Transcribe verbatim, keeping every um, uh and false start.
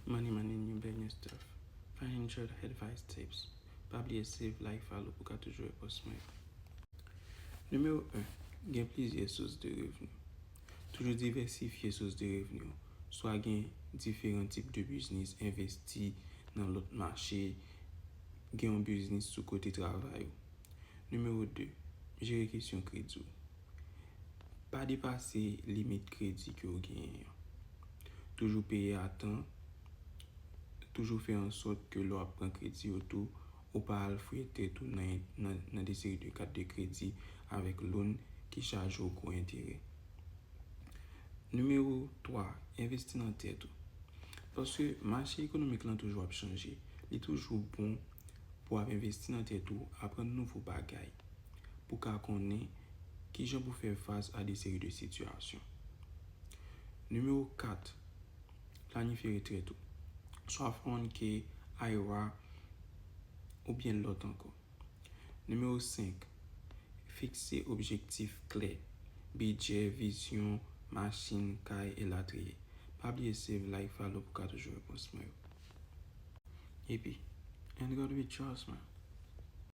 Money, money, new business stuff. Financial advice tips. Pa bliye save, like, follow pou ka toujou wè post mwen yo. Nimewo en, gen plizyè sous de revni. Toujou divèsifye sous de revni w. Swa gen diferan tip de biznis, envesti nan lòt mache, gen yon biznis sou kote travay ou. Nimewo de, jere kesyon kredi w. Pa depase limit kredi ke w genyen an. Toujou peye a tan, toujou fè an sòt ke lè w ap pran kredi yo tou, ou pa al fouye tèt ou nan, nan, nan de seri de kat de kredi avèk loan ki chaje w gwo enterè. Nimewo twa, envesti nan tèt ou. Paske mache ekonomik lan toujou ap chanje, li toujou bon pou w ap envesti nan tèt ou, aprann nouvo bagay, pou w ka konnen kijan pou fè fas a de seri de sitiyasyon. Nimewo kat, planifye retrèt ou. Swa fè yon K, I R A, oubyen lòt ankò. Nimewo senk, fikse objektif klè, bidjè, vizyon, machin, kay, elatriye. Pa bliye save, like, follow pou ka toujou wè post mwen yo. Epi, and God we trust, man.